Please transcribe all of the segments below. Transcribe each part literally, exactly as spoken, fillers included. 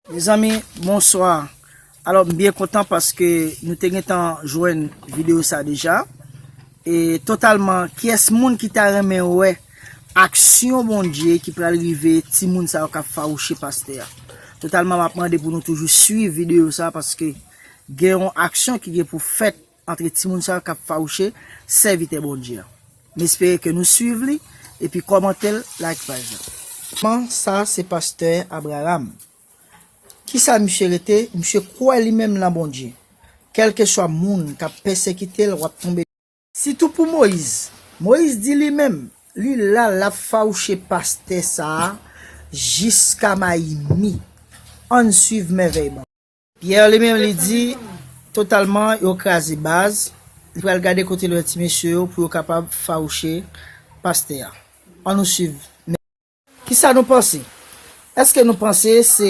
Mezanmi, bonswa. Alò, m byen kontan paske nou te gentan jwenn videyo sa deja. E totalman, kiyès moun ki ta renmen wè aksyon Bondye ki pral rive timoun sa yo k ap fawouche pastè a? Totalman, m ap mande pou nou toujou swiv videyo sa paske gen yon aksyon ki gen pou fèt antre timoun sa yo k ap fawouche sèvitè Bondye a. M espere ke nou swiv li epi kòmante l, like paj la. Kòman sa se pastè Abraham? Kisa misye rete? Misye kwè li menm nan Bondye. Kèlkeswa moun k ap pèsekite l, w ap tonbe. Sitou pou Moyiz. Moyiz di li menm, li la, l ap fawouche pastè sa a jiska mayi mi. Ann swiv mèvèy Bondye. Pyè li menm, li di, totalman, yo kraze baz. Li pral gade kote lòt ti mesye yo pou yo kapab fawouche pastè a. Ann nou swiv. Kisa nou panse? Èske nou panse se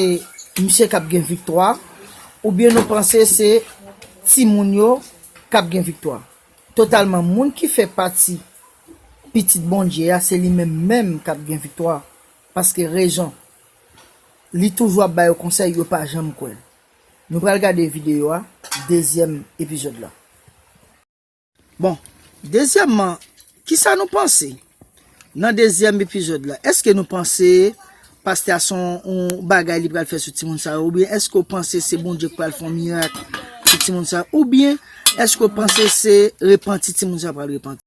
misye k ap gen viktwa? Oubyen nou panse se timoun yo k ap gen viktwa? Totalman, moun ki fè pati pitit Bondye a, se li menm menm k ap gen viktwa. Paske rezon, li toujou ap ba yo konsèy, yo pa janm kwè l. Nou pral gade videyo a, dezyèm epizòd la. Bon, dezyèmman, kisa nou panse nan dezyèm epizòd la? Èske nou panse pastè a se yon, yon bagay li pral fè sou timoun sa yo? Oubyen èske w panse se Bondye k pral fè yon mirak sou timoun sa yo? Oubyen èske w panse se repanti timoun sa yo pral repanti?